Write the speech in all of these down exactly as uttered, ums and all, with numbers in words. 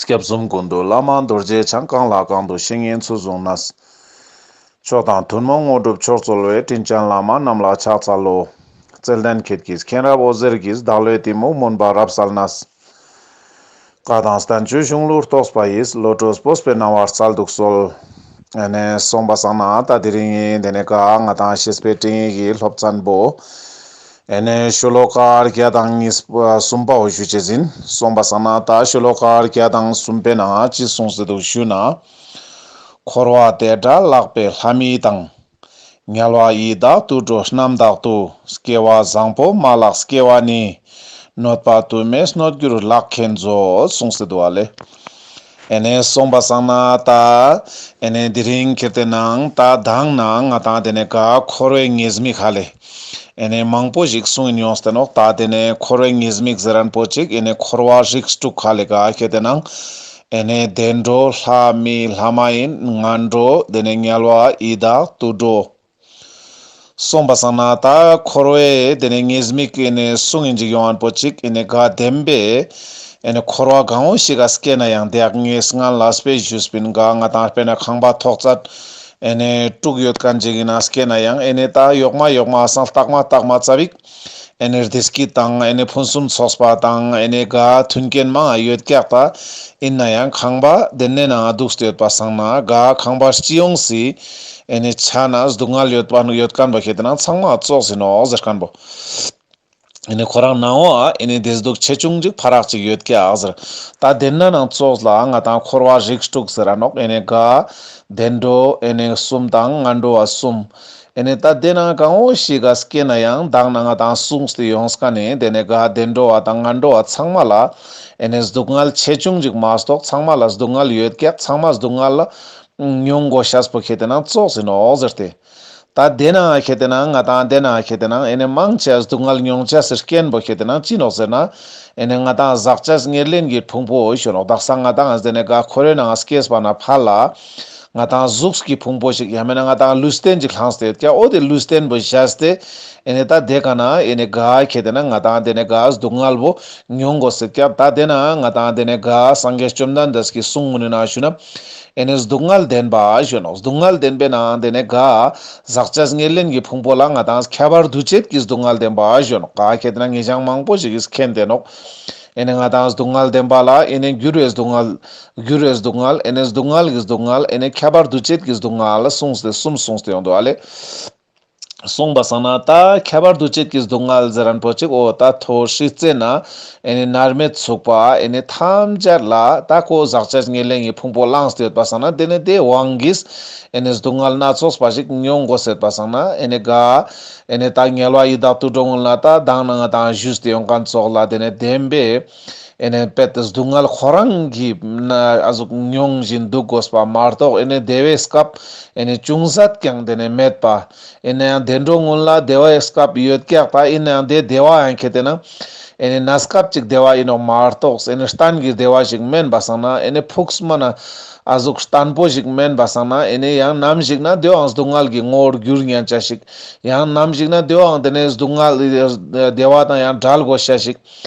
སྐྱབས་གསུམ་ཀུན་འདུས་བླ་མ་རྡོ་རྗེ་འཆང་། གང་ལ་གང་འདུལ་བཤེས་གཉེན་ཚུལ་བཟུང་ནས། མཆོག་དང་ཐུན་མོང་དངོས་གྲུབ་མཆོག་སྩོལ་བའི། དྲིན་ཅན་བླ་མ་རྣམས་ལ་ཕྱག་འཚལ་ལོ། བརྩེ་ལྡན་ཁྱེད་ཀྱི་མཁྱེན་རབ་འོད་ཟེར་གྱིས། བདག་བློའི་གཏི་མུག་མུན་པ་རབ་བསལ་ནས། བཀའ་དང་བསྟན་བཅོས་གཞུང་ལུགས་རྟོགས་པ་ཡིས། བློ་གྲོས་སྤོབས་པའི་སྣང་བ་སྩལ་དུ་གསོལ། ཨེ་ནེ་སོང་པ་སང་ན་ད་དེ་རིང་ངི་དེ་ནེ་ག་ང་དང་བཤེས་པའི་སྤྲིངས་ཡིག་གི་སློབ་ཚན་པོ། ཨེ་ནེ་ཤོ་ལོ་ཀ་བརྒྱ་དང་གཉིས་པ་གསུམ་པའོ་ཞུ་ཅེས་ཨིན། སོང་པ་སང་ན་ད་ཤོ་ལོ་ཀ་བརྒྱ་དང་གསུམ་པའི་ནང་ཅི་གསུངས་ཏེ་འདུག་ཞུ་ན། འཁོར་བ་དེ་འདྲ་ལག་པའི་ལྷ་མི་དང་། དམྱལ་བ་ཡི་དྭགས་དུད་འགྲོ་རྣམས་དག་ཏུ། སྐྱེ་བ་བཟང་པོ་མ་ལགས་སྐྱེ་བ་ནི། གནོད་པ་དུ་མས་གནོད་གྱུར་ལག་མཁན་མཛོད། གསུངས་ཏེ་འདུག་ཨ་ལེ། ཨེ་ནེ་སོང་པ་སང་ན་ད་ཨེ་ནེ་དེ་རིང་ཁྱེར་ཏེ་ནང་ད་མདང་ནང་ང་དང་དེ་ནེ་ག་འཁོར་བའི་ཉེས་དམིགས་ཧ་ལེ། ཨེ་ནེ་མང་པོ་ཞིག་གསུངས་ཡིན་ཡོངས་ཏེ་ནོག། ད་དེ་ནེ་འཁོར་བའི་ཉེས་དམིགས་ཟེར་མཁན་པོ་ཅིག་ཨེ་ནེ་འཁོར་བ་རིགས་དྲུག་ཧ་ལེ་ག་ཁྱེར་ཏེ་ནང་ཨེ་ནེ་བདེ་འགྲོ་ལྷ་མི་ལྷ་མ་ཡིན་ངན་འགྲོ་དེ་ནེ་དམྱལ་བ་ཡི་དྭགས་དུད་འགྲོ། སོང་པ་སང་ན་ད་འཁོར་བའི་དེ་ནེ་ཉེས་དམིགས་ཨེ་ནེ་གསུངས་ཡིན་ཅིག་ཡོང་མཁན་པོ་ཅིག་ཨེ་ནེ་ག་བདེན་པའི་ཨེ་ནེ་འཁོར་བ་གང་བོ་ཞིག་ག་སྐྱེས་ན་ཡང་དེ་ཡག་ངས་སྔན་ལ་དཔེ་ཞུས་པིན་ག་ང་དང་དཔེར་ན་ཁང་པ་ཐོག་ཚད་ཨེ་ནེ་དྲུག་ཡོད་མཁན་ཅིག་ཡིན་ན་སྐྱེས་ན་ཡང་ཨེ་ནེ་ད་ཡོག་མ་ཡོག་མ་སང་ལྟག་མ་ལྟག་མ་ཙ་བིག་ཨེ་ནེ་བདེ་སྐྱིད་དང་ཨེ་ནེ་ཕུན་སུམ་ཚོགས་པ་དང་ཨེ་ནེ་ག་མཐུན་རྐྱེན་མང་ཡོད་ཀྱག་ད་ཡིན་ན་ཡང་ཁང་པ་དེ་ནེ་ནང་འདུག་སྟེ་ཡོད་པ་སང་ན་ག་ཁང་པ་སྤྱི་ཡོངས་སི་ཨེ་ནེ་ཆ་ན་སྡུག་བསྔལ་ཡོད་པ་ནུ་ཡོད་མཁན་པོ་ཁྱེར་ཏེ་ནང་ཚང་མ་ཙོགས་ཡིན་ནོག་ཟེར་མཁན་པོ། ཨེ་ནེ་ཁོ་རང་ནང་བོ་ཨེ་ནེ་བདེ་སྡུག་ཆེ་ཆུང་ཅིག་ཕ་རག་ཅིག་ཡོད་ཀྱག་ཟེར། ད་དེ་ན་ནང་ཙོགས་ལ་ང་དང་འཁོར་བ་རིགས་དྲུག་ཟེར་ར་ནོག། ཨེ་ནེ་ག་བདེ་འགྲོ་ཨེ་ནེ་གསུམ་དང་ངན་འགྲོ་བ་གསུམ། ཨེ་ནེ་ད་དེ་ན་གང་བོ་ཞིག་ག་སྐྱེས་ན་ཡང་མདང་ནང་ང་དང་གསུངས་ཏེ་ཡོངས་མཁན་ནི་དེ་ནེ་ག་བདེ་འགྲོ་བ་དང་ངན་འགྲོ་བ་ཚང་མ་ལ་ཨེ་ནེ་སྡུག་བསྔལ་ཆེ་ཆུང་ཅིག་མ་གཏོགས་ཚང་མ་ལ་སྡུག་བསྔལ་ཡོད་ཀྱག། ཚང་མ་སྡུག་བསྔལ་ལ་མྱོང་དགོས་ཤེས་པོ་ཁྱེར་ཏེ་ནང་ཙོགས་ཡིན་ནོག་ཟེར་ཏེ། ད་དེ་ན་ཁྱེར་ཏེ་ནང་ང་དང་དེ་ན་ཁྱེར་ཏེ་ནང་ཨེ་ནེ་མང་ཆེ་སྡུག་བསྔལ་མྱོང་ཆེས་སི་རྐྱེན་པོ་ཁྱེར་ཏེ་ནང་ཅི་ནོག་ཟེར་ན། ཨེ་ནེ་ང་དང་ཟག་བཅས་ཉེར་ལེན་གྱི་ཕུང་པོ་ཞུ་ནོག། དག་ས་ང་དང་དེ་ནེ་ག་འཁོར་བའི་ནང་སྐྱེས་པ་ནེ་ཕར་ལ་ང་དང་གཟུགས་ཀྱི་ཕུང་པོ་ཞིག་ཡང་མེད་ན་ང་དང་ལུས་རྟེན་ཅིག་བླངས་ཏེ་ཡོད་ཀྱག། འོ་དེ་ལུས་རྟེན་པོ་བཞག་སྟེ་ཨེ་ནེ་ད་དེ་ག་ན་ཨེ་ནེ་ག་ཁྱེར་ཏེ་ནང་ང་དང་དེ་ནེ་ག་སྡུག་བསྔལ་བོ་མྱོང་དགོས་སེ་ཀྱག། ད་དེ་ན་ང་དང་དེ་ནེ་ག་སངས་རྒྱས་བཅོམ་ལྡན་འདས་ཀྱི་གསུང་ངོ་ནེ་ན་ཞུ་ན། ཨེ་ནེ་སྡུག་བསྔལ་བདེན་པ་ཞུ་ནོག། སྡུག་བསྔལ་བདེན་པའི་ནང་དེ་ནེ་ག་ཟག་བཅས་ཉེར་ལེན་གྱི་ཕུང་པོ་ལ་ང་དང་ཁྱབ་པ་འདུ་བྱེད་ཀྱི་སྡུག་བསྔལ་བདེན་པ་ཞུ་ནོག། ག་ཁྱེར་ཏེ་ན་ཉེ་ཞང་མང་པོ་ཞིག་གིས་མཁྱེན་ཏེ་ནོག། ཨེ་ནེ་ང་དང་སྡུག་བསྔལ་བདེན་པ་ལ་ཨེ་ནེ་འགྱུར་བའི་སྡུག་བསྔལ། འགྱུར་བའི་སྡུག་བསྔལ། ཨེ་ནེ་སྡུག་བསྔལ་གྱི་སྡུག་བསྔལ། ཨེ་ནེ་ཁྱབ་པ་འདུ་བྱེད་ཀྱི་སྡུག་བསྔལ་གསུངས་ཏེ་གསུམ་གསུངས་ཏེ་ཡོང་འདུག་ཨ་ལེ། གསུངས་པ་སང་ན་ད་ཁྱབ་པ་འདུ་བྱེད་ཀྱི་སྡུག་བསྔལ་ཟེར་མཁན་པོ་ཅིག། འོ་ད་མཐོ་སྲིད་རྩེ་ན་ཨེ་ནེ་མནར་མེད་ཚུག་པ་ཨེ་ནེ་ཐམས་ཅད་ལ་ད་ཁོ་ཟག་བཅས་ཉེར་ལེན་གྱི་ཕུང་པོ་བླངས་ཏེ་ཡོད་པ་སང་ན་དེ་ནེ་དེ་དབང་གིས་ཨེ་ནེ་སྡུག་བསྔལ་སྣ་ཚོགས་པ་ཞིག་མྱོང་དགོས་སེ་ཡོད་པ་སང་ན་ཨེ་ནེ་ག་ཨེ་ནེ་ད་དམྱལ་བ་ཡི་དྭགས་དུད་འགྲོ་ཀུན་ལ་ད་མདང་ནང་ང་དང་ཞུས་ཏེ་ཡོང་མཁན་ཙོགས་ལ་དེ་ནེ་བདེན་པའི་ཨེ་ནེ་དཔེ་དེ་སྡུག་བསྔལ་ཁོ་རང་གིས་ན་ཨ་ཟུག་མྱོང་བཞིན་འདུག་དགོས་པ་མ་གཏོགས་ཨེ་ནེ་དེ་བའི་སྐབས་ཨེ་ནེ་ཅུང་ཟད་ཀྱང་དེ་ནེ་མེད་པ། ཨེ་ནེ་ཡང་བདེ་འགྲོ་ཀུན་ལ་བདེ་བའི་སྐབས་ཡོད་ཀྱག། ད་ཡིན་ན་ཡང་དེ་བདེ་བ་ཡང་ཁྱེར་ཏེ་ན་ཨེ་ནེ་གནས་སྐབས་ཅིག་བདེ་བ་ཡིན་ནོག་མ་གཏོགས་ཨེ་ནེ་གཏན་གྱི་བདེ་བ་ཞིག་མེན་པ་སང་ན་ཨེ་ནེ་ཕུགས་མ་ན་ཨ་ཟུག་བརྟན་པོ་ཞིག་མེན་པ་སང་ན་ཨེ་ནེ་ཡང་ནམ་ཞིག་ན་དེའང་སྡུག་བསྔལ་གྱི་ངོ་བོར་འགྱུར་ཉན་ཆ་ཞིག། ཡང་ནམ་ཞིག་ན་དེའང་དེ་ནེ་སྡུག་བསྔལ་བདེ་བ་དང་ཡང་བྲལ་དགོས་ཤ་ཞིག།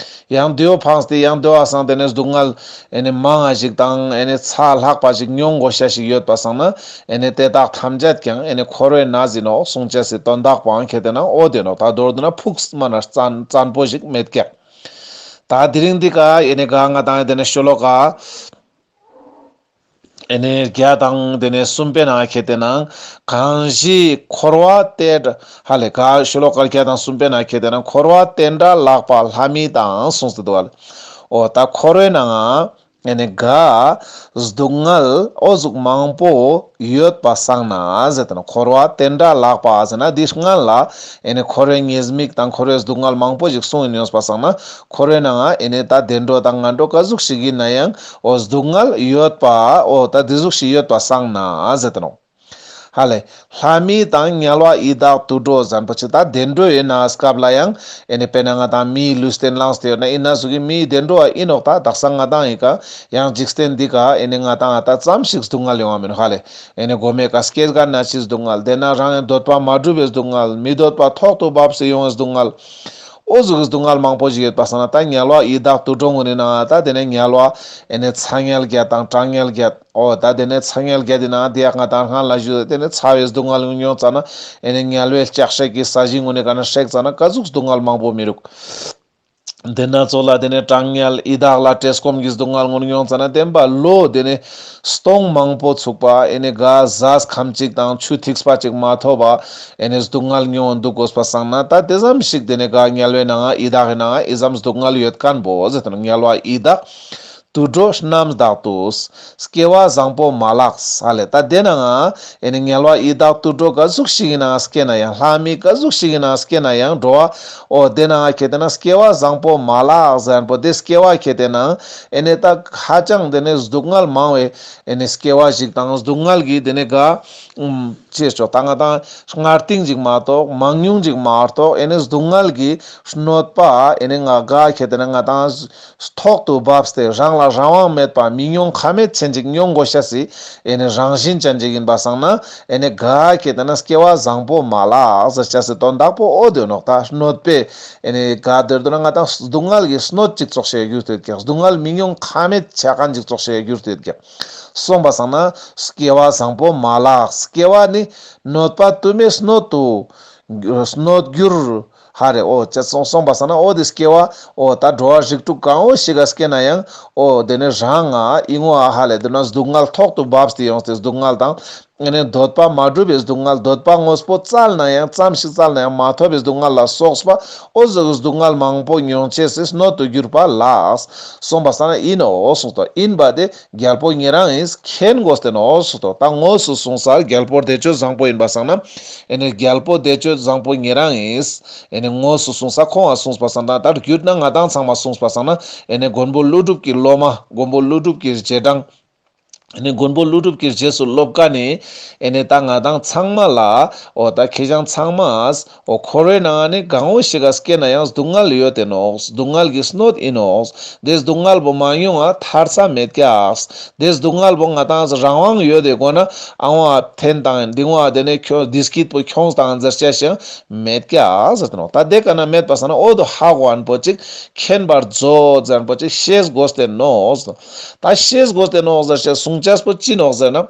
ཡང་དེའོ་ཕངས་ཏེ་ཡང་དེའོ་སང་དེ་ནེ་སྡུག་བསྔལ་ཨེ་ནེ་མང་ང་ཞིག་དང་ཨེ་ནེ་ཚ་ལྷག་པ་ཞིག་མྱོང་དགོས་ཤ་ཞིག་ཡོད་པ་སང་ན་ཨེ་ནེ་དེ་དག་ཐམས་ཅད་ཀྱང་ཨེ་ནེ་འཁོར་བའི་གནས་ཡིན་ནོག་གསུང་ཅེས་སི་དོན་དག་པོའང་ཁྱེར་ཏེ་ན་འོ་དེ་ནོག། ད་མདོར་བསྡུ་ན་ཕུགས་མ་ན་བརྟན་བརྟན་པོ་ཞིག་མེད་ཀྱག། ད་དེ་རིང་འདི་ཀ་ཨེ་ནེ་ག་ང་དང་དེ་ནེ་ཤོ་ལོ་ཀ་ཨེ་ནེ་བརྒྱ་དང་དེ་ནེ་གསུམ་པའི་ནང་ཁྱེར་ཏེ་ན་གང་ཞིག་འཁོར་བ་དེ་འདྲ་ཧ་ལེ་ག་ཤོ་ལོ་ཀ་བརྒྱ་དང་གསུམ་པའི་ནང་ཁྱེར་ཏེ་ན་འཁོར་བ་དེ་འདྲ་ལག་པ་ལྷ་མི་དང་གསུངས་ཏེ་འདུག་ཧ་ལེ། འོ་ད་འཁོར་བའི་ནང་ཨེ་ནེ་ག་སྡུག་བསྔལ་འོ་ཟུག་མང་པོ་ཡོད་པ་སང་ན་ཟེར་ཏེ་ན་འཁོར་བ་དེ་འདྲ་ལག་པ་ཟེར་ན་འདི་སྔན་ལ་ཨེ་ནེ་འཁོར་བའི་ཉེས་དམིགས་དང་འཁོར་བའི་སྡུག་བསྔལ་མང་པོ་ཞིག་གསུངས་ཡིན་ཡོད་པ་སང་ན་འཁོར་བའི་ནང་ཨེ་ནེ་ད་བདེ་འགྲོ་དང་ངན་འགྲོ་ག་ཟུག་ཞིག་ཡིན་ན་ཡང་འོ་སྡུག་བསྔལ་ཡོད་པ་འོ་ད་འདི་ཟུག་ཞིག་ཡོད་པ་སང་ན་ཟེར་ཏེ་ནོག། ཧ་ལེ། ལྷ་མི་དང་དམྱལ་བ་ཡི་དྭགས་དུད་འགྲོ་ཟེར་མཁན་པོ་ཅིག་ད་བདེ་འགྲོ་ཡི་གནས་སྐབས་ལ་ཡང་ཨེ་ནེ་དཔེར་ན་ང་དང་མིའི་ལུས་རྟེན་བླངས་ཏེ་ཡོད་ན་ཡིན་ན་ཟུག་གི་མིའི་བདེ་འགྲོ་བ་ཡིན་ནོག། ད་དག་ས་ང་དང་ཡི་ཀ་ཡང་འཇིག་རྟེན་འདི་ཀ་ཨེ་ནེ་ང་དང་ཨ་ད་ཙམ་ཞིག་སྡུག་བསྔལ་ཡོང་བ་མིན་ནོག་ཧ་ལེ། ཨེ་ནེ་མགོ་མའི་ཀ་སྐྱེ་རྒ་ན་འཆིའི་སྡུག་བསྔལ། དེ་ན་རང་ཡང་འདོད་པ་མ་འགྲུབ་པའི་སྡུག་བསྔལ། མི་འདོད་པ་ཐོག་ཏུ་བབས་སེ་ཡོང་བའི་སྡུག་བསྔལ། འོ་ཟུག་གི་སྡུག་བསྔལ་མང་པོ་ཞིག་ཡོད་པ་སང་ན་ད་དམྱལ་བ་ཡི་དྭགས་དུད་འགྲོ་གུན་ནི་ནང་ད་དེ་ནས་དམྱལ་བ་ཨེ་ནས་ཚ་དམྱལ་བརྒྱད་དང་གྲང་དམྱལ་བརྒྱད། འོ་ད་དེ་ནས་ཚ་དམྱལ་བརྒྱད་དེ་ནང་དེ་ཡང་ང་དང་སྔན་ལ་ཞུས་དེ་ནས་ཚ་བའི་སྡུག་བསྔལ་གུན་མྱོང་ཙ་ན་ཨེ་ནས་དམྱལ་བའི་ལྕགས་སྲེག་གི་ས་ཞིང་གུན་ནི་ཀ་ན་སྲེག་ཙ་ན་ཀ་ཟུག་སྡུག་བསྔལ་མང་པོ་མི་རུག། དེ་ན་ཚོགས་ལ་དེ་ནས་གྲང་དམྱལ་ཡི་དྭགས་ལ་བཀྲེས་སྐོམ་གྱི་སྡུག་བསྔལ་གུན་མྱོང་ཙ་ན་བདེན་པ་ལོ་དེ་ནས་སྟོང་མང་པོ་ཚུགས་པ་ཨེ་ནས་ག་ཟས་ཁམ་གཅིག་དང་ཆུ་ཐིགས་པ་གཅིག་མ་ཐོབ་པ་ཨེ་ནས་སྡུག་བསྔལ་མྱོང་འདུག་དགོས་པ་སང་ན་ད་དེ་ཙམ་ཞིག་དེ་ནས་ག་དམྱལ་བའི་ནང་ཡི་དྭགས་ཀྱི་ནང་ཨི་ཙམ་སྡུག་བསྔལ་ཡོད་མཁན་པོ་ཟེར་ཏེ་ནོག། དམྱལ་བ་ཡི་དྭགས་དུད་འགྲོ་རྣམས་དག་ཏུ། སྐྱེ་བ་བཟང་པོ་མ་ལགས་ཧ་ལེ། ད་དེ་ནང་ཨེ་ནི་དམྱལ་བ་ཡི་དྭགས་དུད་འགྲོ་ག་ཟུག་ཞིག་གི་ནང་སྐྱེ་ན་ཡང་ལྷ་མི་ག་ཟུག་ཞིག་གི་ནང་སྐྱེ་ན་ཡང་འགྲོ་བ་འོ་དེ་ནང་ཁེ་ཏེ་ན་སྐྱེ་བ་བཟང་པོ་མ་ལགས་ཟེར་པོ་དེ་སྐྱེ་བ་ཁེ་ཏེ་ན་ཨེ་ནི་ད་ཧ་ཅང་དེ་ནི་སྡུག་བསྔལ་མང་བའི་ཨེ་ནི་སྐྱེ་བ་ཞིག་དང་སྡུག་བསྔལ་གྱི་དེ་ནི་ག་ཅེས་ཆོག་ད་ང་དང་སྔར་ཐེངས་ཅིག་མ་གཏོགས་མང་ཉུང་ཅིག་མ་གཏོགས་ཨེ་ནི་སྡུག་བསྔལ་གྱི་གནོད་པ་ཨེ་ནི་ང་ག་ཁེ་ཏེ་ན་ང་དང་ཐོག་ཏུ་བབས་ཏེ་རང་ལ་རང་དབང་མེད་པ་མི་མྱོང་ཁ་མེད་ཅན་ཅིག་མྱོང་དགོས་ཤ་སི་ཨེ་ནི་རང་བཞིན་ཅན་ཅིག་ཡིན་པ་སང་ན་ཨེ་ནི་ག་ཁེ་ཏེ་ན་སྐྱེ་བ་བཟང་པོ་མ་ལགས་ཟེར་ཤ་སི་དོན་དག་པོ་འོ་དེ་ནོག། ད་གནོད་པའི་ཨེ་ནི་ག་དེར་དུ་ན་ང་དང་སྡུག་བསྔལ་གྱི་གནོད་ཅིག་ཙོགས་ཤིག་གྱུར་ཏེ་ཡོད་ཀྱག། སྡུག་བསྔལ་མི་མྱོང་ཁ་མེད་ཆ་མཁན་ཅིག་ཙོགས་ཤིག་གྱུར་ཏེ་ཡོད་ཀྱག། སོང་པ་སང་ན་སྐྱེ་བ་བཟང་པོ་མ་ལགས། སྐྱེ་བ་ནི་གནོད་པ་དུ་མའི་གནོད་དུ་གནོད་འགྱུར། ཧ་རེ་འོ་ཅེས་སོང་སོང་པ་སང་ན་འོ་དེ་སྐྱེ་བ་འོ་ད་འགྲོ་བ་རིགས་དྲུག་གང་འོ་ཞིག་ག་སྐྱེ་ན་ཡང་འོ་དེ་ནི་རང་ང་ཨི་ངོ་ཨ་ཧ་ལེ་དེ་ན་སྡུག་བསྔལ་ཐོག་ཏུ་བབས་ཏེ་ཡོངས་ཏེ་སྡུག་བསྔལ་དང་ཨེ་ནི་འདོད་པ་མ་གྲུབ་པའི་སྡུག་བསྔལ་འདོད་པ་དངོས་པོ་བཙལ་ན་ཡང་ཙམ་ཞིག་བཙལ་ན་ཡང་མ་ཐོབ་པའི་སྡུག་བསྔལ་ལ་སོགས་པ་འོ་ཟུག་གི་སྡུག་བསྔལ་མང་པོ་མྱོང་ཅེས་སི་གནོད་དུ་གྱུར་པ་ལགས། སོང་པ་སང་ན་ཨིན་ནོག་གསུངས་ཏོ། ཨིན་པ་དེ་རྒྱལ་པོ་ཉེ་རང་ཨིན་མཁྱེན་དགོས་ཏེ་ནོག་གསུངས་ཏོ། ད་དངོས་སུ་གསུངས་ས་རྒྱལ་པོ་བདེ་སྤྱོད་བཟང་པོ་ཨིན་པ་སང་ན་ཨེ་ནི་རྒྱལ་པོ་བདེ་སྤྱོད་བཟང་པོ་ཉེ་རང་ཨིན། ཨེ་ནི་དངོས་སུ་གསུངས་ས་ཁོང་ང་གསུངས་པ་སང་ན་ད་བརྒྱུད་ན་ང་དང་ཚང་མ་གསུངས་པ་སང་ན་ཨེ་ནི་མགོན་པོ་ཀླུ་སྒྲུབ་ཀྱི་སློབ་མ་མགོན་པོ་ཀླུ་སྒྲུབ་ཀྱི་རྗེས་འབྲང་ཨེ་ནི་མགོན་པོ་ཀླུ་སྒྲུབ་ཀྱི་རྗེས་སུ་སློབ་མཁན་ནི་ཨེ་ནི་ད་ང་དང་ཚང་མ་ལ་འོ་ད་ཁྱེ་ཞང་ཚང་མ་འོ་འཁོར་བའི་ནང་ནི་གང་འོ་ཞིག་ག་སྐྱེ་ན་ཡང་སྡུག་བསྔལ་ཡོད་དེ་ནོག། སྡུག་བསྔལ་གྱི་གནོད་ཨིན་ནོག། དེ་སྡུག་བསྔལ་པོ་མ་མྱོང་ང་ཐར་ས་མེད་ཀྱག། དེ་སྡུག་བསྔལ་པོ་ང་དང་རང་དབང་ཡོད་དེ་དགོས་ན་ཨ་ངོ་ཨ་འཐེན་དང་འདི་ངོ་ཨ་དེ་ནས་ཁྱོད་བདེ་སྐྱིད་པོ་ཁྱོངས་དང་ཟེར་ཅེས་ཤིག་མེད་ཀྱག་ཟེར་ཏེ་ནོག། ད་དེ་ཀ་ན་མེད་པ་སང་ན་འོ་དོ་ཧ་གོ་ཨན་པོ་ཅིག་མཁྱེན་པར་མཛོད་ཟེར་ཨན་པོ་ཅིག་ཤེས་དགོས་ཏེ་ནོག། ད་ཤེས་དགོས་ཏེ་ནོག་ཟེར་ཅེས་གསུང་ཅེས་པོ་ཅི་ནོག་ཟེར་ན།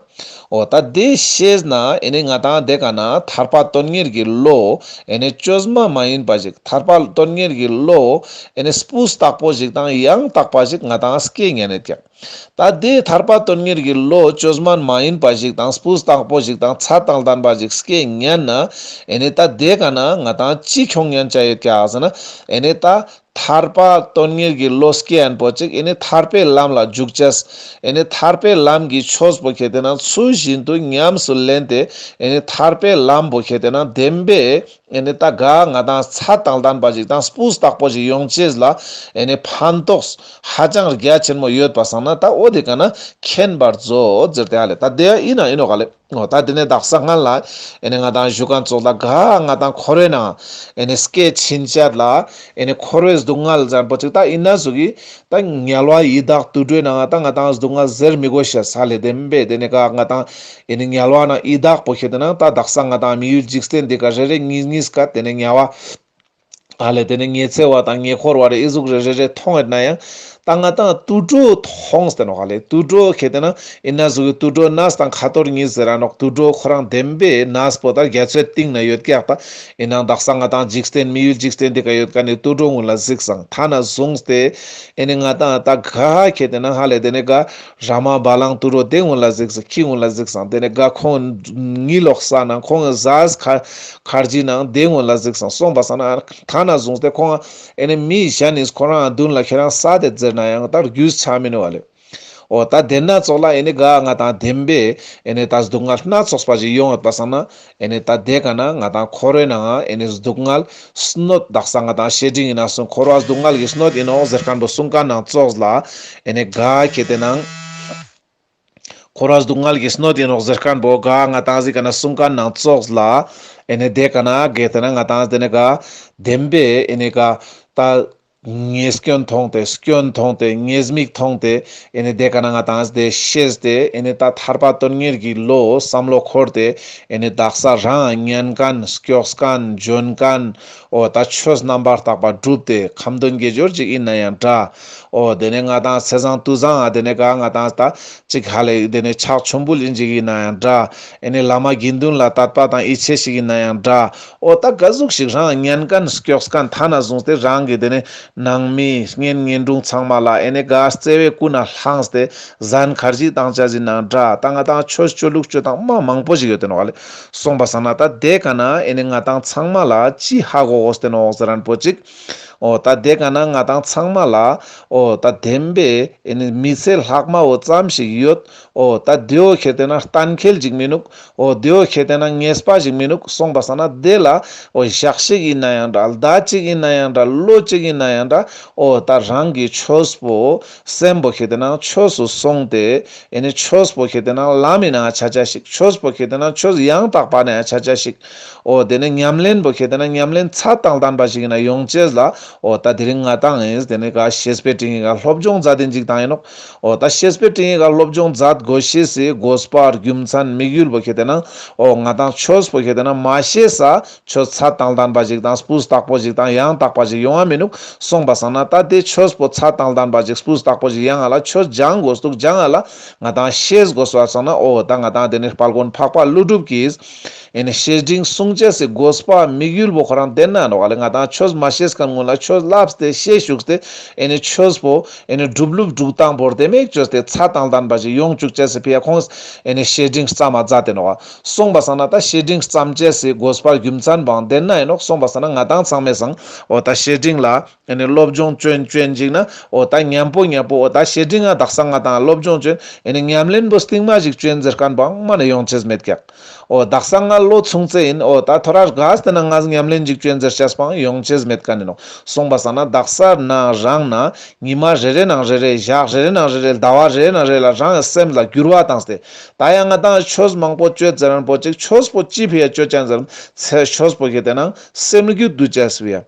འོ་ད་དེ་ཤེས་ན་ཨེ་ནི་ང་དང་དེ་ཀ་ན་ཐར་པ་དོན་གཉེར་གྱི་བློ་ཨེ་ནི་བཅོས་མ་མ་ཡིན་པ་ཞིག། ཐར་པ་དོན་གཉེར་གྱི་བློ་ཨེ་ནི་སྤུས་དག་པོ་ཞིག་དང་ཡང་དག་པ་ཞིག་ང་དང་སྐྱེ་ཉན་ནེ་ཀྱག། ད་དེ་ཐར་པ་དོན་གཉེར་གྱི་བློ་བཅོས་མ་མ་ཡིན་པ་ཞིག་དང་སྤུས་དག་པོ་ཞིག་དང་ཚད་དང་ལྡན་པ་ཞིག་སྐྱེ་ཉན་ན་ཨེ་ནི་ད་དེ་ཀ་ན་ང་དང་ཅི་ཁྱོང་ཉན་ཅ་ཡོད་ཀྱག་ཟེར་ན་ཨེ་ནི་ད་ཐར་པ་དོན་གཉེར་གྱི་བློ་སྐྱེ་ཨན་པོ་ཅིག་ཨེ་ནི་ཐར་པའི་ལམ་ལ་འཇུག་ཅེས། ཨེ་ནི་ཐར་པའི་ལམ་གྱི་ཆོས་པོ་ཁེ་ཏེ་ན་ཚུལ་བཞིན་དུ་ཉམས་སུ་ལེན་ཏེ་ཨེ་ནི་ཐར་པའི་ལམ་པོ་ཁེ་ཏེ་ན་བདེན་པའི་ཨེ་ནི་ད་ག་ང་དང་ཚད་དང་ལྡན་པ་ཞིག་དང་སྤུས་དག་པོ་ཞིག་ཡོང་ཅེས་ལ་ཨེ་ནི་ཕན་ཐོགས་ཧ་ཅང་རྒྱ་ཆེན་མོ་ཡོད་པ་སང་ན་ད་འོ་དེ་ཀ་ན་མཁྱེན་པར་མཛོད་ཟེར་ཏེ་ཧ་ལེ། ད་དེ་ཨིན་ན་ཨིན་ནོག་ག་ལེ། འོ་ད་དེ་ནས་དག་ས་སྔ་ལ་ཨེ་ནི་ང་དང་ཞུ་མཁན་ཙོགས་ལ་ག་ང་དང་འཁོར་བའི་ནང་ཨེ་ནི་སྐྱེ་ཕྱིན་ཆད་ལ་ཨེ་ནི་འཁོར་བའི་སྡུག་བསྔལ་ཟེར་པོ་ཅིག་ད་ཨིན་ན་ཟུག་གི་ད་དམྱལ་བ་ཡི་དྭགས་དུད་འགྲོའི་ནང་ད་ང་དང་སྡུག་བསྔལ་ཟེར་མི་དགོས་ཤེས་ཧ་ལེ་བདེན་པའི་དེ་ནས་ག་ང་དང་ཨེ་ནི་དམྱལ་བ་ན་ཡི་དྭགས་པོ་ཁེ་ཏེ་ན་ད་དག་ས་ང་དང་མི་ཡུལ་འཇིག་རྟེན་འདི་ཀ་རེ་རེ་གཉིས་གཉིས་ཀ་དེ་ནས་དམྱལ་བ་ཧ་ལེ་དེ་ནས་ཉི་ཚེ་བ་དང་ཉེ་འཁོར་བ་རེ་ཨི་ཟུག་རེ་རེ་རེ་མཐོང་ཡོད་ན་ཡང་ད་ང་དང་དུད་འགྲོ་མཐོང་སྟེ་ནོག་ཧ་ལེ། དུད་འགྲོ་ཁེ་ཏེ་ན་ཨིན་ན་ཟུག་གི་དུད་འགྲོ་གནས་དང་ཁ་ཐོར་གཉིས་ཟེར་ར་ནོག། དུད་འགྲོ་ཁོ་རང་བདེན་པའི་གནས་པོ་ད་རྒྱ་མཚོའི་གཏིང་ན་ཡོད་ཀྱག། ད་ཨིན་ནང་དག་ས་ང་དང་འཇིག་རྟེན་མི་ཡུལ་འཇིག་རྟེན་འདི་ཀ་ཡོད་མཁན་ནི་དུད་འགྲོ་གུན་ལ་གཟིགས་སང་ཐ་ན་བཟུང་སྟེ་ཨེ་ནི་ང་དང་ད་ག་ཁེ་ཏེ་ན་ཧ་ལེ་དེ་ནས་ག་ར་མ་བ་ལང་དུད་འགྲོ་དེ་གུན་ལ་གཟིགས་སང་ཁྱི་གུན་ལ་གཟིགས་སང་དེ་ནས་ག་ཁོང་གཉིད་ལོག་ས་ནང་ཁོང་གི་ཟས་ཁ་ཁར་ཇི་ནང་དེ་གུན་ལ་གཟིགས་སང་སོང་པ་སང་ན་ཐ་ན་བཟུང་སྟེ་ཁོང་ཨེ་ནི་མི་གཞན་ནི་ཁོ་རང་མདུན་ལ་ཁྱེད་རང་ས་དེ་ཟེར་ན་ཡང་ད་རྒྱུས་ཆ་མི་ནུག་ཧ་ལེ། འོ་ད་དེ་ན་ཙོགས་ལ་ཨེ་ནི་ག་ང་དང་བདེན་པའི་ཨེ་ནི་ད་སྡུག་བསྔལ་སྣ་ཚོགས་པ་ཞིག་ཡོང་ཡོད་པ་སང་ན་ཨེ་ནི་ད་དེ་ཀ་ན་ང་དང་འཁོར་བའི་ནང་ཨེ་ནི་སྡུག་བསྔལ་གནོད་དག་ས་ང་དང་བཤེས་སྤྲིང་ཡིན་ན་སོང་འཁོར་བ་སྡུག་བསྔལ་གྱི་གནོད་ཡིན་ནོག་ཟེར་མཁན་པོ་གསུང་མཁན་ནང་ཙོགས་ལ་ཨེ་ནི་ག་ཁེ་ཏེ་ནང་འཁོར་བ་སྡུག་བསྔལ་གྱི་གནོད་ཡིན་ནོག་ཟེར་མཁན་པོ་ག་ང་དང་ཟིག་ཀ་ན་གསུང་མཁན་ནང་ཙོགས་ལ་ཨེ་ནི་དེ་ཀ་ན་གེ་ཏེ་ན་ང་དང་དེ་ནི་ག་བདེན་པའི་ཨེ་ནི་ག་ད་ ཉེས་སྐྱོན་མཐོང་སྟེ་སྐྱོན་མཐོང་སྟེ་ཉེས་དམིགས་མཐོང་སྟེ་ཨེ་ནི་དེ་ཀ་ན་ང་ཏང་དེ་ཤེས་ཏེ་ཨེ་ནི་ད་ཐར་པ་དོན་གཉེར་གྱི་བློ་བསམ་བློ་འཁོར་ཏེ་ཨེ་ནི་དག་ས་རང་ཉན་མཁན་སྐྱོགས་མཁན་འཇོན་མཁན་འོ་ད་ཆོས་རྣམ་པར་དག་པ་བསྒྲུབས་ཏེ་ཁ་འདོན་དགེ་སྦྱོར་ཅིག་ཡིན་ན་ཡང་འདྲ། འོ་དེ་ནས་ང་ཏང་ཚེས་བཟང་དུས་བཟང་ཨ་དེ་ནས་ག་ང་ཏང་ད་ཅིག་ཧ་ལས་དེ་ནས་ཕྱག་མཆོད་འབུལ་ཡིན་ཅིག་ཡིན་ན་ཡང་འདྲ། ཨེ་ནི་བླ་མ་དགེ་འདུན་ལ་དད་པ་དང་ཡིད་ཆེས་ཤིག་ཡིན་ན་ཡང་འདྲ། འོ་ད་ག་ཟུག་ཞིག་རང་ཉན་མཁན་སྐྱོགས་མཁན་ཐ་ན་བཟུང་སྟེ་རང་གི་དེ་ནས་ནང་མི་གཉེན་ཉེ་དྲུང་ཚང་མ་ལ་ཨེ་ནི་ག་བརྩེ་བའི་ཀུན་ནས་བླངས་ཏེ་ཟན་ཁར་ཇི་བཏང་ཅེས་ཡིན་ན་འདྲ། ད་ང་ཏང་ཆོས་ཅོ་ལུགས་ཅོ་སྟངས་མ་མང་པོ་ཞིག་ཡོད་དེ་ནོག་ལེ། སོང་པ་སང་ན་ད་དེ་ཀ་ན་ཨེ་ནི་ང་ཏང་ཚང་མ་ལ་ཅི་ཧ་གོ་དགོས་ཏེ་ནོག་ཟེར་རན་པོ་ཅིག་འོ་ད་དེ་ཀ་ན་ང་ཏང་ཚང་མ་ལ་འོ་ད་བདེན་པའི་ཨེ་ནི་མི་ཚེ་ལྷག་མ་བོ་ཙམ་ཞིག་ཡོད། འོ་ད་དེའོ་ཁེ་ཏེ་ན་གཏན་འཁེལ་ཅིག་མི་ནུག་འོ་དེའོ་ཁེ་ཏེ་ན་ངེས་པ་ཞིག་མི་ནུག་སོང་པ་སང་ན་དེ་ལ་འོ་ཞག་ཞིག་ཡིན་ན་ཡང་འདྲ། ཟླ་གཅིག་ཡིན་ན་ཡང་འདྲ། ལོ་གཅིག་ཡིན་ན་ཡང་འདྲ། འོ་ད་རང་གི་ཆོས་པོ་སེམས་པོ་ཁེ་ཏེ་ན་ཆོས་སུ་སོང་སྟེ་ཨེ་ནི་ཆོས་པོ་ཁེ་ཏེ་ན་ལམ་མི་ནང་ཆ་ཆ་ཞིག་ཆོས་པོ་ཁེ་ཏེ་ན་ཆོས་ཡང་དག་པ་ནང་ཆ་ཆ་ཞིག་འོ་དེ་ནས་ཉམས་ལེན་པོ་ཁེ་ཏེ་ན་ཉམས་ལེན་ཚད་དང་ལྡན་པ་ཞིག་ཡིན་ན་ཡོང་ཅེས་ལ་འོ་ད་དེ་རིང་ང་ཏང་ཨེ་དེ་ནས་ག་བཤེས་པའི་སྤྲིང་ཡིག་ག་སློབ་སྦྱོང་མཛད་དེན་ཅིག་བཏང་ཡིན་ནོག་འོ་ད་བཤེས་པའི་སྤྲིང་ཡིག་ག་སློབ་སྦྱོང་མཛད་དགོས་ཤེས་སི་དགོས་པ་རྒྱུ་མཚན་དམིགས་ཡུལ་པོ་ཁེ་ཏེ་ན་འོ་ང་ཏང་ཆོས་པོ་ཁེ་ཏེ་ན་མ་ཤེས་ས་ཆོས་ཚད་དང་ལྡན་པ་ཞིག་དང་སྤུས་དག་པོ་ཞིག་དང་ཡང་དག་པ་ཞིག་ཡོང་བ་མི་ནུག་སོང་པ་སང་ན་ད་དེ་ཆོས་པོ་ཚད་དང་ལྡན་པ་ཞིག་སྤུས་དག་པོ་ཞིག་ཡང་ང་ལ་ཆོས་སྦྱང་དགོས་འདུག་སྦྱང་ང་ལ་ང་ཏང་ཤེས་དགོས་པ་སང་ན་འོ་ད་ང་ཏང་དེ་ནས་དཔལ་མགོན་འཕགས་པ་ཀླུ་སྒྲུབ་ཀྱིས་ཨེ་ནི་བཤེས་སྤྲིང་གསུང་ཅེས་སི་དགོས་པ་དམིགས་ཡུལ་པོ་ཁོ་རང་དེ་ན་ནོག་ལེ། ང་ཏང་ཆོས་མ་ཤེས་མཁན་ཀུན་ལ་ཆོས་བསླབས་ཏེ་ཤེས་བཅུག་སྟེ་ཨེ་ནི་ཆོས་པོ་ཨེ་ནི་སྒྲུབ་ལུགས་སྒྲུབ་སྟངས་པོ་དེ་མེད་བཅོས་ཏེ་ཚད་དང་ལྡན་པ་ཞིག་ཡོང་བཅུག་ཅེས་སི་ཕི་ཡ་ཁོང་ཨེ་ནི་བཤེས་སྤྲིང་བརྩམས་མ་མཛད་དེ་ནོག་སོང་པ་སང་ན་ད་བཤེས་སྤྲིང་བརྩམས་ཅེས་སི་དགོས་པ་རྒྱུ་མཚན་བང་དེ་ན་ཡིན་ནོག་སོང་པ་སང་ན་ང་ཏང་ཚང་མའི་སང་འོ་ད་བཤེས་སྤྲིང་ལ་ཨེ་ནི་སློབ་སྦྱོང་ཅོན་ཅོན་ཅིག་ན་འོ་ད་མཉམ་པོ་མཉམ་པོ་འོ་ད་བཤེས་སྤྲིང་ང་དག་ས་ང་ཏང་སློབ་སྦྱོང་ཅོན་ཨེ་ནི་ཉམས་ལེན་པོ་སྟིང་མ་ཞིག་ཅོན་ཟེར་མཁན་བང་མ་ནི་ཡོང་ཅེས་མེད་ཀྱག་འོ་དག་ས་ང་ལོ་ཆུང་ཙེ་ཡིན། འོ་ད་ཐོ་རས་ག་སྟེ་ན་ང་ཉམས་ལེན་ཅིག་ཅོན་ཟེར་ཅེས་བང་ཡོང་ཅེས་མེད་མཁན་ཡིན་ནོག་སོང་པ་སང་ན་དག་ས་ན་རང་ན་ཉི་མ་རེ་རེ་ནང་རེ་རེ་ཞག་རེ་རེ་ནང་རེ་རེ་ཟླ་བ་རེ་རེ་ནང་རེ་ལ་རང་སེམས་ལ་འགྱུར་བ་བཏང་སྟེ་ད་ཡང་ང་ཏང་ཆོས་མང་པོ་ཅོ་ཟེར་རན་པོ་ཅིག་ཆོས་པོ་ཅི་ཕི་ཡ་ཅོ་ཅན་ཟེར་ཚེ་ཆོས་པོ་ཁེ་ཏེ་ན་སེམས་རྒྱུད་འདུལ་ཅེས་སི་ཕི་ཡ།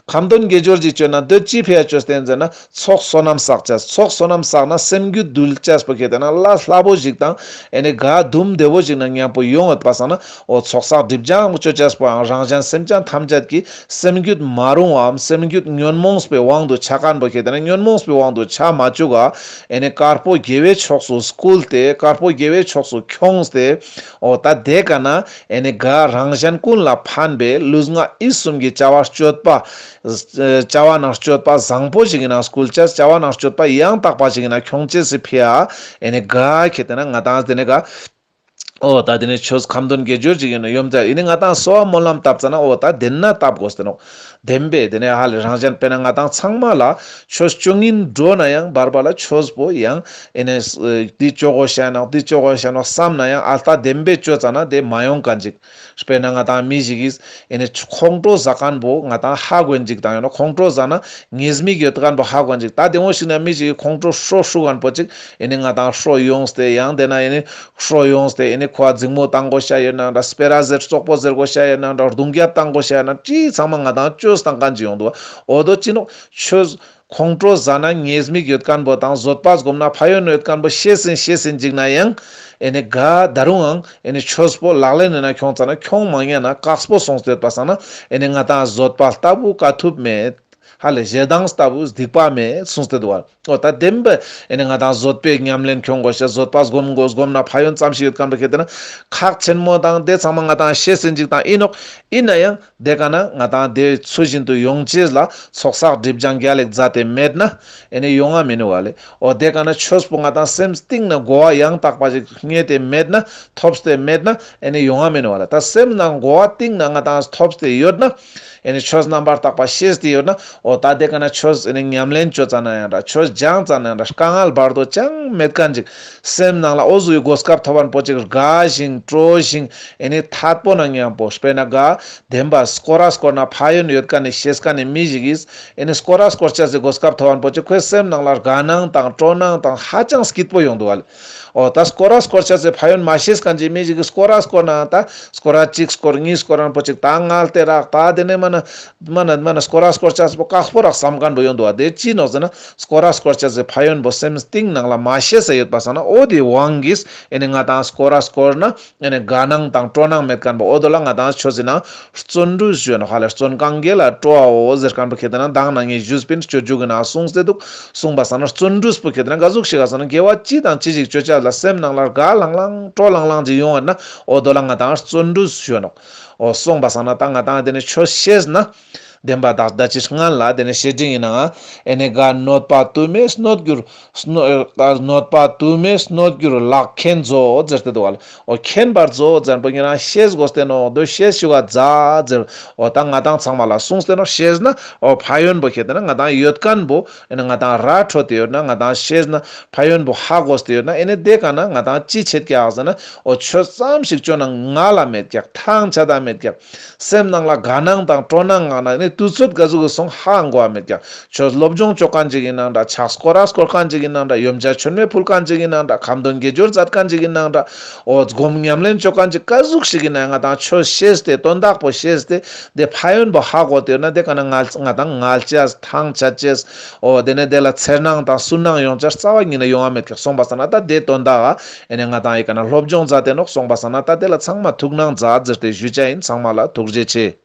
ཁ་འདོན་དགེ་སྦྱོར་ཅིག་ཅོས་ན་འདི་ཅི་ཕི་ཡ་ཅོས་ཏེ་ཟེར་ན་ཚོགས་བསོད་ནམས་བསགས་ཅེས། ཚོགས་བསོད་ནམས་བསགས་ན་སེམས་རྒྱུད་འདུལ་ཅེས་པོ་ཁེ་ཏེ་ན་ལ་སླ་པོ་ཞིག་དང་ཨེ་ནི་ག་དུམ་བདེ་བོ་ཞིག་ན་མཉམ་པོ་ཡོང་ཡོད་པ་སང་ན་འོ་ཚོགས་བསགས་སྒྲིབ་སྦྱང་ཅོ་ཅེས་པོའང་རང་གཞན་སེམས་ཅན་ཐམས་ཅད་ཀྱི་སེམས་རྒྱུད་མ་རུང་བའམ་སེམས་རྒྱུད་ཉོན་མོངས་པའི་དབང་དུ་ཆ་མཁན་པོ་ཁེ་ཏེ་ན་ཉོན་མོངས་པའི་དབང་དུ་ཆ་མ་བཅུག་ག་ཨེ་ནི་དཀར་པོ་དགེ་བའི་ཕྱོགས་སུ་བསྐུལ་ཏེ་དཀར་པོ་དགེ་བའི་ཕྱོགས་སུ་ཁྱོངས་ཏེ་འོ་ད་དེ་ཀ་ན་ཨེ་ནི་ག་རང་གཞན་ཀུན་ལ་ཕན་པའི་ལུས་ངག་ཡིད་གསུམ་གྱི་བྱ་བ་སྤྱོད་པ། བྱ་བ་ནང་སྤྱོད་པ་བཟང་པོ་ཞིག་ཡིན་ན་སྐུལ་ཅེས། བྱ་བ་ནང་སྤྱོད་པ་ཡང་དག་པ་ཞིག་ཡིན་ན་ཁྱོང་ཅེས་སི་ཕི་ཡ། ཨེ་ནི་ག་ཁེ་ཏེ་ན་ང་ཏང་དེ་ནས་ག་འོ་ད་དེ་ནས་ཆོས་ཁ་འདོན་དགེ་སྦྱོར་ཅིག་ཡིན་ན་ཡོམ་ཚ་ཡིན་ནི་ང་ཏང་གསོལ་བ་སྨོན་ལམ་བཏབ་ཙ་ན་འོ་ད་དེ་ན་བཏབ་དགོས་ཏེ་ནོག་བདེན་པས་དེ་ནས་ཧ་ལས་རང་གཞན་དཔེར་ན་ང་ཏང་ཚང་མ་ལ་ཆོས་ཅོ་ངིན་འགྲོ་ན་ཡང་བར་བར་ལ་ཆོས་པོ་ཡང་ཨེ་ནས་འདི་ཅོ་དགོས་ཤ་ནོག་འདི་ཅོ་དགོས་ཤ་ནོག་བསམ་ན་ཡང་ཨ་ལྟ་བདེན་པས་ཅོ་ཙ་ན་དེ་མ་ཡོང་མཁན་ཅིག་དཔེར་ན་ང་ཏང་མི་ཞིག་གིས་ཨེ་ནི་ཁོང་ཁྲོ་ཟ་མཁན་པོ་ང་ཏང་ཧ་གོ་ཡིན་ཅིག་དང་ཡོད་ན་ཁོང་ཁྲོ་ཟ་ན་ཉེས་དམིགས་ཡོད་མཁན་པོ་ཧ་གོ་ཡིན་ཅིག་ད་དེ་འོ་ཞིག་ན་མི་ཞིག་གིས་ཁོང་ཁྲོ་ཧྲོ་ཧྲུག་མཁན་པོ་ཅིག་ཨེ་ནི་ང་ཏང་ཧྲོ་ཡོངས་ཏེ་ཡང་དེ་ན་ཨེ་ནི་ཧྲོ་ཡོངས་ཏེ་ཨེ་ནི་ཁོ་འཛིང་མོ་བཏང་དགོས་ཤ་ཡོད་ན་འདྲ་སྤེ་ར་ཟེར་བཙོག་པོ་ཟེར་དགོས་ཤ་ཡོད་ན་འདྲ་རྡུང་རྒྱབ་བཏང་དགོས་ཤ་ཡོད་ན་ཅི་ཚང་མ་ང་ཏང་ཆོས་བཏང་མཁན་ཅིག་ཡོང་འདུག་འོ་དོ་ཅི་ནོག་ཆོས། ཁོང་ཁྲོ་ཟ་ན་ཉེས་དམིགས་ཡོད་མཁན་པོ་དང་བཟོད་པ་སྒོམ་ན་ཕན་ཡོན་ཡོད་མཁན་པོ་ཤེས་ཟིན་ཤེས་ཟིན་ཅིག་ན་ཡང་ཨེ་ནི་ག་ད་རུང་ཨང་ཨེ་ནི་ཆོས་པོ་ལག་ལེན་ན་ཁྱོང་ཙ་ན་ཁྱོང་མ་ཉན་ན་དཀགས་པོ་སོང་སྟེ་ཡོད་པ་སང་ན་ཨེ་ནི་ང་ཏང་བཟོད་པ་ལྟ་བུ་དཀའ་ཐུབ་མེད། ཧ་ལས་ཞེ་སྡང་ལྟ་བུ་སྡིག་པ་མེད་གསུངས་ཏེ་འདུག་བ། འོ་ད་བདེན་པ་ཨེ་ནི་ང་ཏང་བཟོད་པའི་ཉམས་ལེན་ཁྱོང་དགོས་ཤ་བཟོད་པ་སྒོམ་དགོས་སྒོམ་ན་ཕན་ཡོན་ཙམ་ཞིག་ཡོད་མཁན་པོ་ཁེ་ཏེ་ན་ཁག་ཆེན་མོ་དང་དེ་ཚང་མ་ང་ཏང་ཤེས་ཟིན་ཅིག་དང་ཡིན་ནོག་ཡིན་ན་ཡང་དེ་ཀ་ན་ང་ཏང་དེ་ཚུལ་བཞིན་དུ་ཡོང་ཅེས་ལ་ཚོགས་བསགས་སྒྲིབ་སྦྱང་རྒྱལ་ལེགས་མཛད་དེ་མེད་ན་ཨེ་ནི་ཡོང་ང་མི་ནུག་བ་ལེ། འོ་དེ་ཀ་ན་ཆོས་པོ་ང་ཏང་སེམས་གཏིང་ན་གོ་བ་ཡང་དག་པ་ཞིག་རྙེད་དེ་མེད་ན་ཐོབ་སྟེ་མེད་ན་ཨེ་ནི་ཡོང་ང་མི་ནུག་བ་ལེ། ད་སེམས་ནང་གོ་བ་གཏིང་ན་ང་ཏང་ཐོབ་སྟེ་ཡོད་ན་ཨེ་ནི་ཆོས་རྣམ་པར་དག་པ་ཤེས་ཏེ་ཡོད་ན་འོ་ད་དེ་ཀ་ན་ཆོས་ཨེ་ནི་ཉམས་ལེན་ཅོ་ཙ་ན་ཡང་འདྲ་ཆོས་སྦྱང་ཙ་ན་ཡང་འདྲ་དཀའ་ངལ་བར་དོ་ཅང་མེད་མཁན་ཅིག་སེམས་ནང་ལ་འོ་ཟུག་གི་གོ་སྐབས་ཐོབ་མཁན་པོ་ཅིག་དགའ་ཞིང་སྤྲོ་ཞིང་ཨེ་ནི་ཐད་པོ་ན་མཉམ་པོ་དཔེར་ན་ག་བདེན་པ་སྐོར་ར་སྐོར་ན་ཕན་ཡོན་ཡོད་མཁན་ནི་ཤེས་མཁན་ནི་མི་ཞིག་གིས་ཨེ་ནི་སྐོར་ར་སྐོར་ཅེས་སི་གོ་སྐབས་ཐོབ་མཁན་པོ་ཅིག་ཁོའི་སེམས་ནང་ལ་དགའ་སྣང་དང་སྤྲོ་སྣང་དང་ཧ་ཅང་སྐྱིད་པོ་ཡོང་འདུག་བ་ལེ། འོ་ད་སྐོར་ར་སྐོར་ཅེས་སི་ཕན་ཡོན་མ་ཤེས་མཁན་ཅིག་མི་ཞིག་གིས་སྐོར་ར་སྐོར་ན་ད་སྐོར་ར་གཅིག་སྐོར་གཉིས་སྐོར་མཁན་པོ་ཅིག་ད་ངལ་ཏེ་རག་ད་དེ་ནས་མ་ན་མ་ན་མ་ན་སྐོར་ར་སྐོར་ཅེས་པོ་དཀའ་ མང་པོ་རག་བསམ་མཁན་པོ་ཡོང་འདུག་བ། དེ་ཅི་ནོག་ཟེར་ན་སྐོར་ར་སྐོར་ཅེས་སི་ཕན་ཡོན་པོ་སེམས་གཏིང་ནང་ལ་མ་ཤེས་ས་ཡོད་པ་སང་ན་འོ་དེ་དབང་གིས་ཨེ་ནི་ང་ཏང་སྐོར་ར་སྐོར་ན་ཨེ་ནི་དགའ་སྣང་དང་སྤྲོ་སྣང་མེད་མཁན་པོ་འོ་དོ་ལ་ང་ཏང་ཆོས་ཟེར་ན་བརྩོན་འགྲུས་ཞུ་ནོག་ཧ་ལེ། བརྩོན་གང་དགེ་ལ་སྤྲོ་བའོ་ཟེར་མཁན་པོ་ཁེ་ཏེ་ན་མདང་ན་ངས་ཞུས་པིན་སྤྱོད་འཇུག་གི་ནང་གསུངས་ཏེ་འདུག་གསུངས་པ་སང་ན་བརྩོན་འགྲུས་པོ་ཁེ་ཏེ་ན་ག་ཟུག་ཞིག་ག་སང་ན་དགེ་བ་ཅི་དང་ཅི་ཞིག་སྤྱོད་ཅེས་ལ་སེམས་ནང་ལ་དགའ་ལང་ལང་སྤྲོ་ལང་ལང་ཅིག་ཡོང་བ་ན་འོ་དོ་ལ་ང་ཏང་བརྩོན་འགྲུས་ཞུ་ནོག་འོ་གསུངས་པ་སང་ན་ད་ང་ཏང་དེ་ནི་ཆོས་ཤེས་ན། བདེན་པ་དག་ད་ཅི་སྔན་ལ་དེ་ནི་བཤེས་སྤྲིང་ཡིན་ནའང་ཨེ་ནི་ག་གནོད་པ་དུ་མས་གནོད་གྱུར། གནོད་པ་དུ་མས་གནོད་གྱུར་ལག་མཁན་མཛོད་ཟེར་ཏེ་འདུག་བ་ལ། འོ་མཁྱེན་པར་མཛོད་ཟེར་པོ་ཉེ་རང་ཤེས་དགོས་ཏེ་ནོག་དོ་ཤེས་ཞུ་བ་མཛད་ཟེར། འོ་ད་ང་ཏང་ཚང་མ་ལ་གསུངས་ཏེ་ནོག་ཤེས་ན་འོ་ཕན་ཡོན་པོ་ཁེ་ཏེ་ན་ང་ཏང་ཡོད་མཁན་པོ་ཨེ་ནི་ང་ཏང་ར་འཕྲོད་དེ་ཡོད་ན་ང་ཏང་ཤེས་ན་ཕན་ཡོན་པོ་ཧ་གོ་སྟེ་ཡོད་ན་ཨེ་ནི་དེ་ག་ན་ང་ཏང་ཅི་བྱེད་ཀྱག་ཟེར་ན་འོ་ཆོས་ཙམ་ཞིག་བཅོ་ན་ང་ལ་མེད་ཀྱག་ཐང་ཆད་ད་མེད་ཀྱག་སེམས་ནང་ལ་དགའ་སྣང་དང་སྤྲོ་སྣང་ངང་ན་ནི་དུས་ཚོད་ག་ཟུག་གི་སོང་ཧ་གོ་བ་མེད་ཀྱག་ཆོས་སློབ་སྦྱོང་བཅོ་མཁན་ཅིག་ཡིན་ནང་འདྲ། ཕྱག་སྐོར་ར་སྐོར་མཁན་ཅིག་ཡིན་ནང་འདྲ། ཡོན་ཆབ་མཆོད་མེ་ཕུལ་མཁན་ཅིག་ཡིན་ནང་འདྲ། ཁ་འདོན་དགེ་སྦྱོར་མཛད་མཁན་ཅིག་ཡིན་ནང་འདྲ། འོ་སྒོམ་ཉམས་ལེན་བཅོ་མཁན་ཅིག་ག་ཟུག་ཞིག་ཡིན་ནའང་ང་ཏང་ཆོས་ཤེས་ཏེ་དོན་དག་པོ་ཤེས་ཏེ་དེ་ཕན་ཡོན་པོ་ཧ་གོ་སྟེ་ཡོད་ན་དེ་ག་ན་ང་ང་ཏང་ངལ་ཅེས་ཐང་ཆད་ཅེས་འོ་དེ་ནས་དེ་ལ་འཚེར་སྣང་དང་སུན་སྣང་ཡོང་ཅེས་རྩ་བ་ཉིད་ནས་ཡོང་བ་མེད་ཀྱག་སོང་པ་སང་ན་ད་དེ་དོན་དག་ག་ཨེ་ནི་ང་ཏང་ཨེ་ག་ན་སློབ་སྦྱོང་མཛད་དེ་ནོག་སོང་པ་སང་ན་ད་དེ་ལ་ཚང་མ་ཐུགས་སྣང་མཛད་ཟེར་ཏེ་ཞུ་ཅེས་ཡིན། ཚང་མ་ལ་ཐུགས་རྗེ་ཆེ།